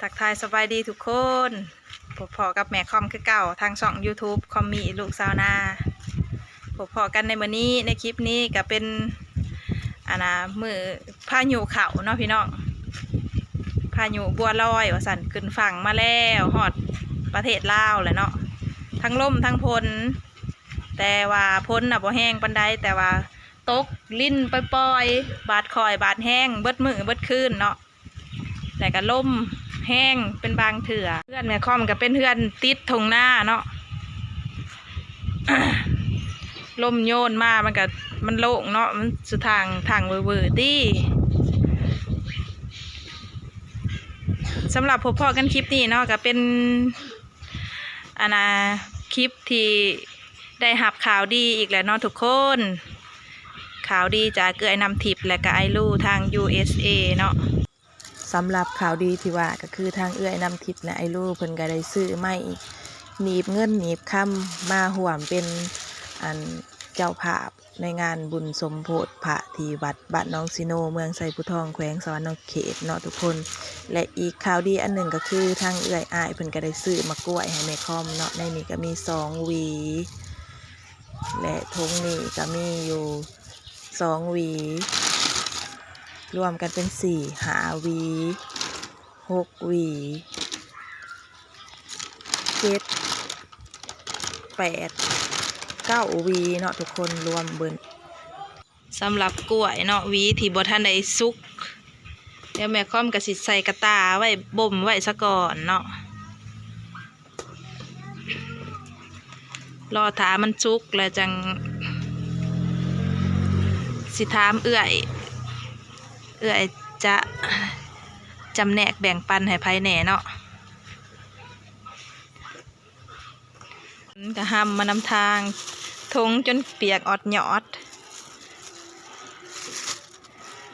ທັກທາຍສະບາຍດີທຸກຄົນ, ພົບພໍ້ກັບແມ່ຄອມຄືເກົ່າ ທາງຊ່ອງຢູທູບຄອມມີລູກຊາວນາ. ພົບພໍ້ກັນໃນມື້ນີ້ ໃນຄລິບນີ້ກະເປັນ ອັນນ່າ ມື້ພາຍຸເຂົ້າເນາະພີ່ນ້ອງ, ພາຍຸບົວລອຍວ່າຊັ້ນ ຂຶ້ນຝັ່ງມາແລ້ວ ຮອດປະເທດລາວແລ້ວເນາະ. ທັງລົມທັງຝົນ ແຕ່ວ່າຝົນນະບໍ່ແຮງປານໃດ ແຕ່ວ່າຕົກລິນປ່ອຍໆ ບາດຄ່ອຍບາດແຮງ ເບິດມື້ເບິດຄືນເນາະ. ແລ້ວກະລົມແຮງເປັນບາງເທື່ອ. ເຮືອນແມ່ຄອມກະເປັນເຮືອນຕິດທົ່ງນາເນາະ, ລົມໂຍນມາມັນກະ ມັນໂລ່ງເນາະ, ມັນສຸທາງ ທາງເວີໆຕິ. ສຳລັບພົບພໍ້ກັນຄລິບນີ້ເນາະ ກະເປັນ ອັນນ່າ ຄລິບທີ່ໄດ້ຮັບຂ່າວດີອີກແລ້ວເນາະທຸກຄົນ, ຂ່າວດີຈາກເອື້ອຍນ້ຳທິບ ແລະກະອ້າຍລູທາງ ຢູເອສເອ ເນາະ. ສຳລັບຂ່າວດີທີ່ວ່າກະຄືທາງເອື້ອຍນ້ຳທິບ ແລະອ້າຍລູເພິ່ນກະໄດ້ຊື້ໄມ້ໜີບເງິນໜີບຄຳມາຮ່ວມເປັນ ອັນ ເຈົ້າພາບ ໃນງານບຸນສົມໂພດພະທີ່ວັດບ້ານໜອງຊີໂນ ເມືອງໄຊພູທອງ ແຂວງສະຫວັນນະເຂດເນາະທຸກຄົນ. ແລະອີກຂ່າວດີອັນໜຶ່ງກະຄືທາງເອື້ອຍອ້າຍເພິ່ນກະໄດ້ຊື້ໝາກກ້ວຍໃຫ້ແມ່ຄອມເນາະ, ໃນນີ້ກະມີສອງຫວີ ແລະຖົງນີ້ກະມີຢູ່ສອງຫວີ ລວມກັນເປັນສີ່ ຫ້າຫວີ ຫົກຫວີ ເຈັດ ແປດ ເກົ້າຫວີເນາະທຸກຄົນ ລວມເບິດ. ສຳລັບກ້ວຍເນາະ ຫວີທີ່ບໍ່ທັນໄດ້ສຸກ ດຽວແມ່ຄອມກະຊິໃສ່ກະຕ່າໄວ້ບົ່ມໄວ້ສາກ່ອນເນາະ, ລໍຖ້າມັນສຸກແລ້ວຈັ່ງຊິຖາມເອື້ອຍ ເອື້ອຍຈະຈຳແນກແບ່ງປັນໃຫ້ໃຜແດ່ເນາະ. ກະຮ່ຳມານຳທາງ ຖົງຈົນປຽກອອດຍອດ,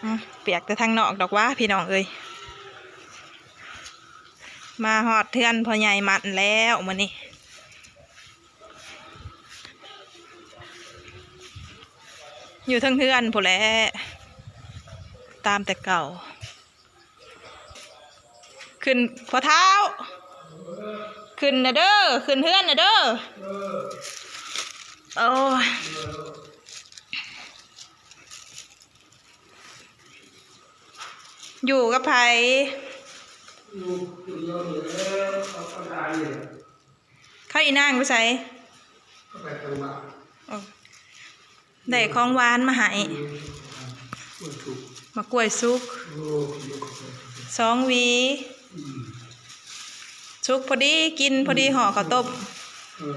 ອື ປຽກແຕ່ທາງນອກດອກຫວາ ພີ່ນ້ອງເອີຍ. ມາຮອດເຮືອນພໍ່ໃຫຍ່ໝັ້ນແລ້ວມື້ນີ້, ຢູ່ເທິງເຮືອນພຸ້ນແຫຼະ ຕາມແຕ່ເກົ່າ. ຂຶ້ນ ພໍ່ທ້າວ ຂຶ້ນນະເດີ ຂຶ້ນເຮືອນນະເດີ. ໂອ້ຍ ຢູ່ກັບໃຜ? ຢູ່ຄົນດຽວນີ້ແຫຼະ ເຂົາກໍໄດ້. ຂ້າອີນາງໄປໃສ? ໄປທາງບ້ານ. ໂອ້ ໄດ້ຂອງຫວານມາໃຫ້. ອືມ ກ້ວຍສຸກ ໝາກກ້ວຍສຸກ ໂອ້ ສອງຫວີ. ອືມ ສຸກພໍດີກິນ ອືມ ພໍດີຫໍ່ເຂົ້າຕົ້ມ. ເອີ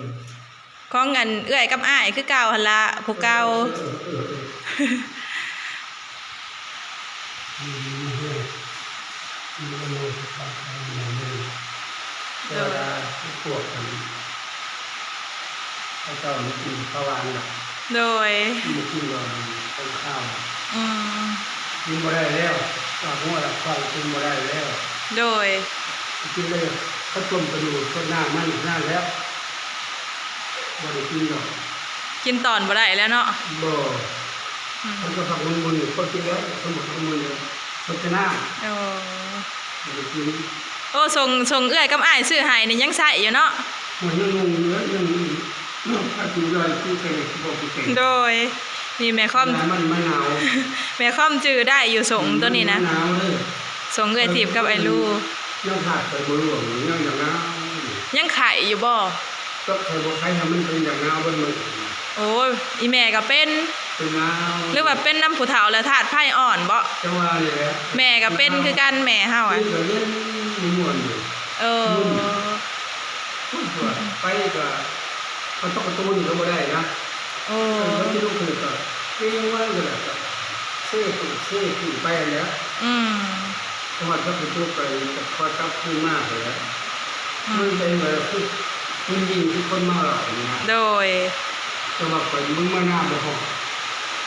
ຂອງອັນເອື້ອຍກັບອ້າຍຄືເກົ່າຫັ້ນລະ ຜູ້ເກົ່າ. ເອີ ເອີ ເອີ ຢູ່ດີມີແຮງ ຢູ່ອຳນວຍສຸຂະພາບໃຫ້ແມ່ເລີຍ. ແຕ່ວ່າພວກອັນ ເຂົາເຈົ້າມັນກິນຂາວຫວານລະ ໂດຍ ມັນກິນແບບຂອງຄາວ. ອືມ ກິນບໍ່ໄດ້ແລ້ວ ລາບງົວລາບຄວາຍກິນບໍ່ໄດ້ແລ້ວ. ໂດຍ ກິນໄດ້ ເຂົາຕົ້ມກະດູກ ຊົດນ້ຳມັນນັ້ນແລ້ວ ບໍ່ໄດ້ກິນດອກ. ກິນຕອນບໍ່ໄດ້ແລ້ວເນາະ. ບໍ່ ອືມ ເຂົາກໍພັກມົນໆ ຄົນກິນແລ້ວ ຄົນບໍ່ພັກມົນແລ້ວ ຊົດແຕ່ນ້ຳ. ໂອ້ ບໍ່ໄດ້ກິນ. ໂອ້ ສົ່ງ ສົ່ງເອື້ອຍກັບອ້າຍຊື້ໃຫ້ນີ້ຍັງໃຊ້ຢູ່ເນາະ. ໂອ້ຍ ຍັງນຸ່ງຢູ່ເລີຍ ຍັງ ຍັງ ຖ້າກິນຢ່ອຍກິນໄປເລີຍ ບໍ່ກິນເປັນ. ໂດຍ ນີ້ແມ່ຄອມ ມັນ ມັນໜາວ ແມ່ຄອມຈື່ໄດ້ຢູ່ ສົ້ງໂຕນີ້ນະ ມັນໜາວເດີ ສົ້ງເອື້ອຍທິບກັບອ້າຍລູ. ຍັງຂາດໄປບໍ່ຫຼວງ ຍັງ ຍັງໜາວ ຍັງໄຂ້ຢູ່ບໍ່? ຈັກໄຂ້ບໍ່ໄຂ້ ມັນເປັນຢ່າງໜາວເບິດມື້. ໂອ້ຍ ອີແມ່ກໍເປັນ ເປັນໜາວ ຫຼືວ່າເປັນນຳຜູ້ເຖົ້າແລ້ວທາດໄຟອ່ອນບໍ? ຈັ່ງວ່ານີ້ແຫຼະ ແມ່ກໍເປັນຄືກັນ ແມ່ເຮົາອະ ເປັນກໍເຢັນມ່ວນຢູ່. ເອີ ໄປກໍເຂົາຕົກປະຕູນີ້ກໍບໍ່ໄດ້ນະ. ໂອ້ ເອີ ມັນຊິລົງຄືກໍເກງໄວ້ກໍແລ້ວ ກໍເຊໂຕເຊຕີໄປຫັ້ນແຫຼະ. ອືມ ເພາະວ່າຖ້າໄປຕົກໄປກໍຄ່ອຍກັບຄືນມາຫັ້ນແຫຼະ. ອືມ ມັນເປັນແບບຄື ມັນຍິງຄືຄົນເມົາເຫຼົ້ານີ້ນະ. ໂດຍ ແຕ່ວ່າຂ້ອຍເມືອນາບໍ່ຮອດ.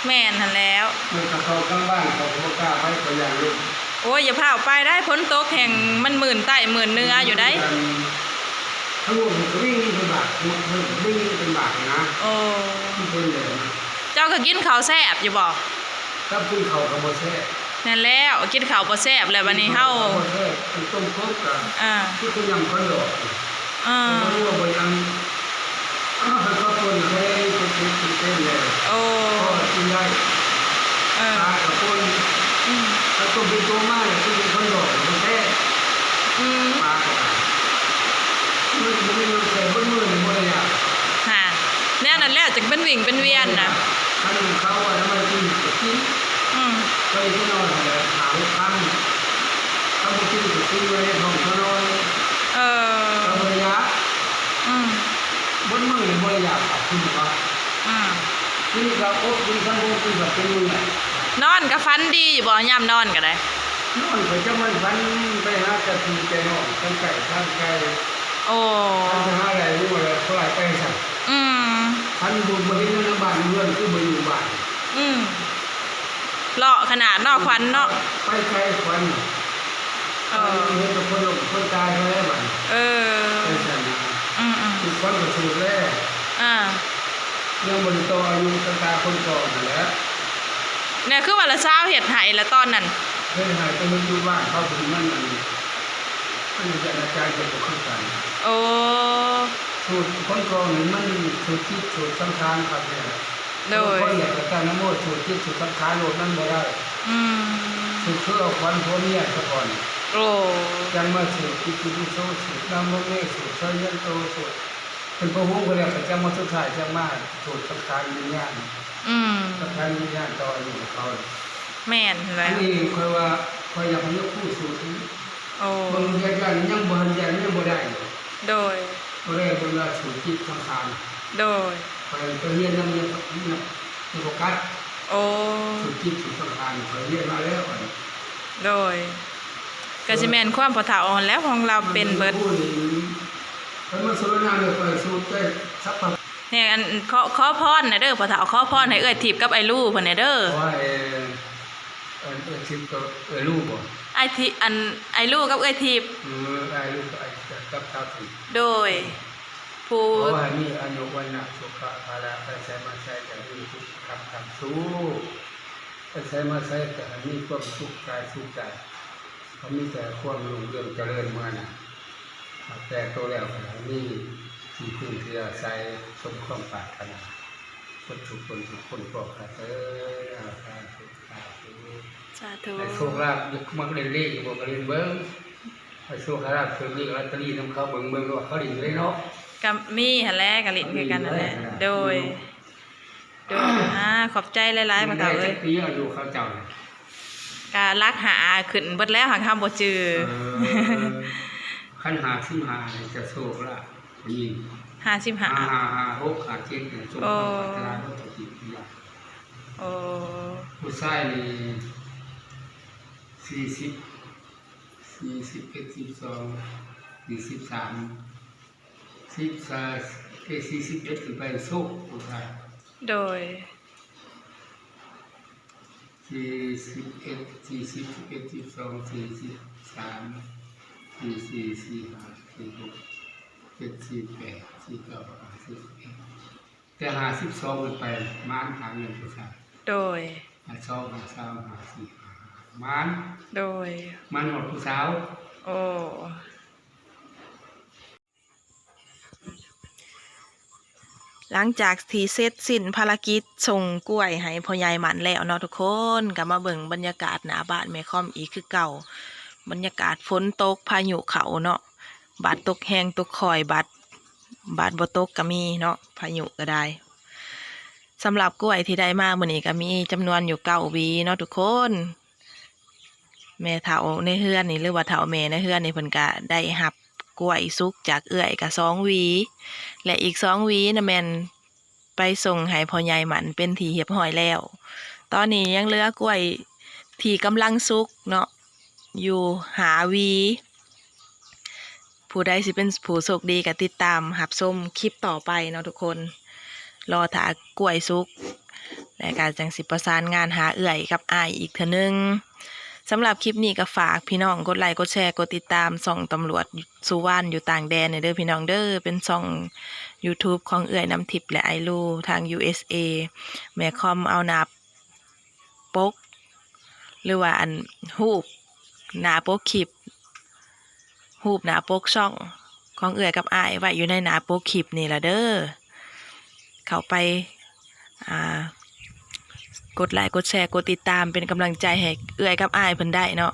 ແມ່ນຫັ້ນແລ້ວ ແມ່ນກະເຂົ້າກາງບ້ານ ເຂົາກໍບໍ່ກ້າໄປ ເຂົາຢ້ານລົມ. ໂອ້ຍ ຢ່າພ້າວໄປໄດ໋ ຝົນຕົກແຮ່ງມັນມື່ນໃຕ້ມື່ນເໜືອຢູ່ໄດ໋. ທາງໂນ້ນກໍວິ່ງເປັນບາດ ເນາະ ວິ່ງເປັນບາດນະ. ໂອ້ ມັນເປັນແບບນັ້ນ. ເຈົ້າກໍກິນເຂົ້າແຊບຢູ່ບໍ່? ກັບກິນເຂົ້າກໍບໍ່ແຊບ. ນັ້ນແລ້ວ ກິນເຂົ້າບໍ່ແຊບແລ້ວ ບັດນີ້ເຮົາ ເຂົ້າບໍ່ແຊບ ອັນຕົ້ມກົບກະ ອ່າ ຄືເຂົາຍຳຂອນດອກ ເອີ ບໍ່ຮູ້ວ່າບໍ່ຍັງ ເອີ ເຂົາເຈົ້າປົ່ນໃຫ້ເປັນເຕັນເຕັນແລ້ວ ໂອ້ ພໍກິນໄດ້ ເອີ ປາກະປົ່ນ ອືມ ຖ້າຕົ້ມເປັນໂຕມາແລ້ວ ຄືເປັນຂອນດອກ ມັນແຊບ ອືມ ປາກະ ມັນບໍ່ມີຫຍັງແຊບ ເບິດມື້ນີ້ບໍ່ໄດ້ຢາກ ຫາ ແນວນັ້ນແຫຼະ ຈັ່ງເປັນວິ່ງເປັນວຽນນະ ຄັນເຂົາວ່າທຳມະຊາດກິນ ອືມ ໄປກິນເອົາຫັ້ນແຫຼະ ຫ້າຫົກຄຳ ຄັນບໍ່ກິນກໍກິນໄວ້ໃນທ້ອງເຂົາໜ້ອຍ ເອີ ກໍບໍ່ໄດ້ຢາກ ອືມ ເບິດມື້ນີ້ບໍ່ໄດ້ຢາກ ກິນເນາະ ອືມ ກິນກໍອົດກິນ ຄັນບໍ່ກິນກໍເປັນເມື່ອຍ ນອນກໍຝັນດີຢູ່ບໍ່ ຍາມນອນກໍໄດ້ ນອນກໍຈັກມັນຝັນ ໄປຫາແຕ່ພີ່ແຕ່ນ້ອງ ທາງໃກ້ທາງໄກ ໂອ້ ຄັນໄປຫາໄດ້ຮູ້ແລ້ວ ກໍໄລ່ໄປຊັ້ນ ອືມ ຄັນບໍ່ ບໍ່ເຫັນຢູ່ໃນບ້ານເຮືອນ ຄືບໍ່ຢູ່ບ້ານ ອືມ ເລາະຂະໜາດເນາະ ຂວັນເນາະ ໄປໄກຂວັນ ເອີ ເຫັນແຕ່ຄົນລົ້ມຄົນຕາຍເທົ່ານັ້ນແຫຼະບັດນີ້ ເອີ ໄປຊັ້ນນະ ອືມໆ ຄືຂວັນກໍສູບແລ້ວ ອ່າ ຍັງບໍ່ໄດ້ຕໍ່ອາຍຸຊະຕາຄົນກ່ອນຫັ້ນແຫຼະ ແນວຄືວ່າລະຊາວເຮັດໃຫ້ລະຕອນນັ້ນ ເຮັດໃຫ້ ແຕ່ເຮັດຢູ່ບ້ານເຂົາເພິ່ນ ມັນ ອັນ ອັນອາຈານເພິ່ນບໍ່ຄືກັນ ໂອ້ ສູດຄົນກ່ອນນີ້ມັນສູດຈິດສູດສັງຂານຄັກແນ່ ໂດຍ ຄົນແຫຼະກໍຕັ້ງນະໂມສູດຈິດສູດສັງຂານໂລດ ມັນບໍ່ໄດ້ ອືມ ສູດຄືເອົາຂວັນຜົວເມຍສາກ່ອນ ໂອ້ ຈັ່ງມາສູດອິຕິປິໂສ ສູດນະໂມເມ ສູດໄຊຍັນໂຕ ສູດ ເພິ່ນບໍ່ຮູ້ກໍແລ້ວ ກໍຈັ່ງມາສຸດທ້າຍຈັ່ງມາສູດສັງຂານວິນຍານ ອືມ ສັງຂານວິນຍານຕໍ່ອາຍຸຂອງເຂົາ ແມ່ນແລ້ວ ອັນນີ້ຂ້ອຍວ່າ ຂ້ອຍຢາກໃຫ້ຍົກຄູສູດ ໂອ້ ເບິ່ງແຍກໆ ຍັງບໍ່ທັນແຍກ ຍັງບໍ່ໄດ້ ໂດຍ ບໍ່ໄດ້ເບິ່ງວ່າສູດຈິດສັງຂານ ໂດຍ ຂ້ອຍໄປຮຽນນຳ ນຳ ນຳໂຟກັສ ໂອ້ ສູດຈິດສູດສັງຂານ ຂ້ອຍຮຽນມາແລ້ວ ໂດຍ ກໍຊິແມ່ນຄວາມພໍ່ເຖົ້າຫັ້ນແຫຼະ ຂອງລາວເປັນເບິດ ເພິ່ນມາສວນນາມ ຂ້ອຍສູດໄດ້ສັບພະ ແມ່ນ ອັນ ຂໍ ຂໍພອນແດ່ເດີພໍ່ເຖົ້າ ຂໍພອນໃຫ້ເອື້ອຍທິບກັບອ້າຍລູເພິ່ນແດ່ເດີ ຂໍໃຫ້ ອັນ ເອື້ອຍທິບກັບເອື້ອຍລູບໍ? ອ້າຍທິ ອັນ ອ້າຍລູກັບເອື້ອຍທິບ ເອີ ອ້າຍລູກັບອ້າຍ ກັບສາວທິບ ໂດຍ ຜູ້ ຂໍໃຫ້ມີອາຍຸວັນນະສຸຂະພະລະ ໄປໃສມາໃສກໍມີສຸກຄຳຄຳສຸກ ໄປໃສມາໃສກໍໃຫ້ມີຄວາມສຸກກາຍສຸກໃຈ ໃຫ້ມີແຕ່ຄວາມຮຸ່ງເຮືອງຈະເລີນເມືອໜ້າ ແຕ່ໂຕແລ້ວກໍໃຫ້ມີທີ່ເພິ່ງທີ່ອາໄສ ສົມຄວາມປາດຖະໜາ ເບິດທຸກຄົນທຸກຄົນ ຂໍຂ້າເທີ ສາທຸ ສາທຸ ໃຫ້ໂຊກລາບ ມັກເລ່ນເລກຢູ່ບໍ່ ກໍເລ່ນເບິ່ງ ໃຫ້ໂຊກໃຫ້ລາບ ຖືກເລກລອດເຕີຣີນຳເຂົາ ເບິ່ງ ເບິ່ງວ່າເຂົາຫຼິ້ນຢູ່ເດ້ເນາະ ກໍມີຫັ້ນແຫຼະ ກໍຫຼິ້ນຄືກັນຫັ້ນແຫຼະ ໂດຍ ໂດຍ ອ່າ ຂອບໃຈຫຼາຍໆ ພໍ່ເຖົ້າເອີຍ ຈັກປີອາຍຸເຂົາເຈົ້າ ກະຫຼັກຫ້າຂຶ້ນເບິດແລ້ວ ຫາກເຮົາບໍ່ຈື່ ເອີ ຄັນຫ້າສິບຫ້ານີ້ຈະໂຊກລາບ ຜູ້ຍິງ ຫ້າສິບຫ້າ ຫ້າຫ້າ ຫ້າຫົກ ຫ້າເຈັດນີ້ ສົມຄວາມປາດຖະໜາເບິດທຸກສິ່ງທຸກຢ່າງ ໂອ້ ຜູ້ຊາຍນີ້ ສີ່ສິບ ສີ່ສິບເອັດ ສີ່ສິບສອງ ສີ່ສິບສາມ ສິບສາມ ເອີ ສີ່ສິບເອັດຂຶ້ນໄປ ໂຊກຜູ້ຊາຍ ໂດຍ ສີ່ສິບເອັດ ສີ່ສິບ ສິບເອັດ ສິບສອງ ສີ່ສິບສາມ ສີ່ສີ່ ສີ່ຫ້າ ສີ່ຫົກ ເຈັດ ສີ່ແປດ ສີ່ເກົ້າ ຫ້າສິບເອັດ ແຕ່ຫ້າສິບສອງຂຶ້ນໄປ ໝານຫາເງິນຜູ້ຊາຍ ໂດຍ ຫ້າສອງ ຫ້າສາມ ຫ້າສີ່ ຫ້າຫ້າ ໝານ ໂດຍ ໝານຮອດຜູ້ສາວ ໂອ້ ຫຼັງຈາກທີ່ເສັດສິ້ນພາລະກິດສົ່ງກ້ວຍໃຫ້ພໍ່ໃຫຍ່ໝັ້ນແລ້ວເນາະທຸກຄົນ ກໍມາເບິ່ງບັນຍາກາດໜ້າບ້ານແມ່ຄອມອີກຄືເກົ່າ. ບັນຍາກາດຝົນຕົກ ພາຍຸເຂົ້າເນາະ ບາດຕົກແຮງຕົກຄ່ອຍ ບາດ ບາດບໍ່ຕົກກໍມີເນາະ ພາຍຸກໍໄດ້. ສຳລັບກ້ວຍທີ່ໄດ້ມາມື້ນີ້ກໍມີຈຳນວນຢູ່ເກົ້າຫວີເນາະທຸກຄົນ. ແມ່ເຖົ້າໃນເຮືອນນີ້ ຫຼືວ່າເຖົ້າແມ່ໃນເຮືອນນີ້ ເພິ່ນກະໄດ້ຮັບກ້ວຍສຸກຈາກເອື້ອຍກະສອງຫວີ ແລະ ອີກສອງຫວີນະແມ່ນໄປສົ່ງໃຫ້ພໍ່ໃຫຍ່ໝັ້ນເປັນທີ່ຮຽບຮ້ອຍແລ້ວ. ຕອນນີ້ຍັງເຫຼືອກ້ວຍທີ່ກຳລັງສຸກເນາະ ຢູ່ຫ້າຫວີ. ຜູ້ໃດຊິເປັນຜູ້ໂຊກດີກໍຕິດຕາມຮັບຊົມຄລິບຕໍ່ໄປເນາະທຸກຄົນ. ລໍຖ້າກ້ວຍສຸກ ແລ້ວກໍຈັ່ງຊິປະສານງານຫາເອື້ອຍກັບອ້າຍອີກເທື່ອໜຶ່ງ. ສຳລັບຄລິບນີ້ກໍຝາກພີ່ນ້ອງກົດໄລ ກົດແຊ ກົດຕິດຕາມຊ່ອງຕຳຫຼວດສຸວານຢູ່ຕ່າງແດນແດ່ເດີພີ່ນ້ອງເດີ. ເປັນຊ່ອງຢູທູບຂອງເອື້ອຍນ້ຳທິບ ແລະ ອ້າຍລູທາງຢູເອສເອ. ແມ່ຄອມເອົາໜ້າ ປົກ ຫຼືວ່າອັນ ຮູບໜ້າປົກຄລິບ ຮູບໜ້າປົກຊ່ອງຂອງເອື້ອຍກັບອ້າຍໄວ້ຢູ່ໃນໜ້າປົກຄລິບນີ້ລະເດີ. ເຂົ້າໄປ ອ່າ ກົດໄລກົດແຊ ກົດຕິດຕາມ ເປັນກຳລັງໃຈໃຫ້ເອື້ອຍກັບອ້າຍເພິ່ນໄດ້ເນາະ.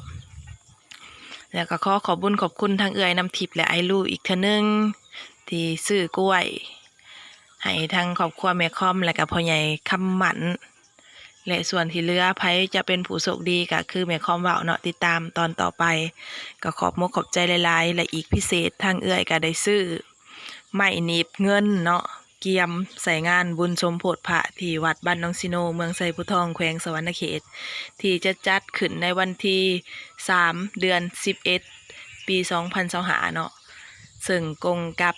ແລ້ວກໍຂໍຂອບບຸນຂອບຄຸນທັງເອື້ອຍນ້ຳທິບ ແລະ ອ້າຍລູອີກເທື່ອໜຶ່ງ ທີ່ຊື້ກ້ວຍໃຫ້ທັງຄອບຄົວແມ່ຄອມ ແລະ ກໍພໍ່ໃຫຍ່ຄຳໝັ້ນ. ແລະ ສ່ວນທີ່ເຫຼືອ ໃຜຈະເປັນຜູ້ໂຊກດີ ກໍຄືແມ່ຄອມເວົ້າເນາະ, ຕິດຕາມຕອນຕໍ່ໄປ. ກໍຂອບມົກຂອບໃຈຫຼາຍໆ ແລະ ອີກພິເສດ ທາງເອື້ອຍກໍໄດ້ຊື້ໄມ້ໜີບເງິນເນາະ ກຽມໃສ່ງານບຸນສົມໂພດພະ ທີ່ວັດບ້ານໜອງຊີໂນ ເມືອງໄຊພູທອງ ແຂວງສະຫວັນນະເຂດ ທີ່ຈະຈັດຂຶ້ນໃນວັນທີສາມ ເດືອນສິບເອັດ ປີສອງພັນຊາວຫ້າເນາະ, ເຊິ່ງກົງກັບ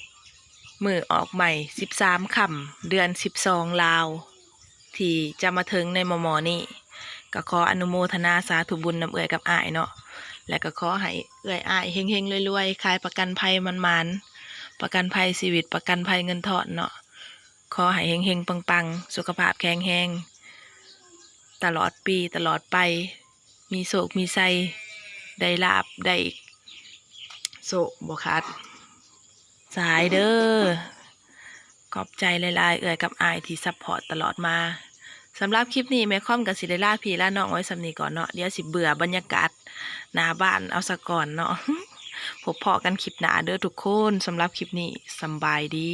ມື້ອອກໃໝ່ສິບສາມຄ່ຳ ເດືອນສິບສອງລາວ ທີ່ຈະມາເຖິງໃນມໍ່ໆນີ້. ກໍຂໍອະນຸໂມທະນາສາທຸບຸນນຳເອື້ອຍກັບອ້າຍເນາະ, ແລະ ກໍຂໍໃຫ້ເອື້ອຍອ້າຍເຮັງໆລວຍໆ, ຂາຍປະກັນໄພໝານໆ, ປະກັນໄພຊີວິດ, ປະກັນໄພເງິນທອນເນາະ. ຂໍໃຫ້ເຮັງໆປັງໆ, ສຸຂະພາບແຂງແຮງ ຕະຫຼອດປີຕະຫຼອດໄປ, ມີໂຊກມີໄຊ, ໄດ້ລາບໄດ້ໂຊກບໍ່ຂາດສາຍເດີ. ຂອບໃຈຫຼາຍໆ ເອື້ອຍກັບອ້າຍທີ່ຊັບພອດຕະຫຼອດມາ. ສຳລັບຄລິບນີ້ ແມ່ຄອມກໍຊິໄດ້ລາພີ່ລານ້ອງໄວ້ສ່ຳນີ້ກ່ອນເນາະ, ດຽວຊິເບື່ອບັນຍາກາດໜ້າບ້ານເອົາສາກ່ອນເນາະ. ພົບພໍ້ກັນຄລິບໜ້າເດີທຸກຄົນ, ສຳລັບຄລິບນີ້ ສຳບາຍດີ.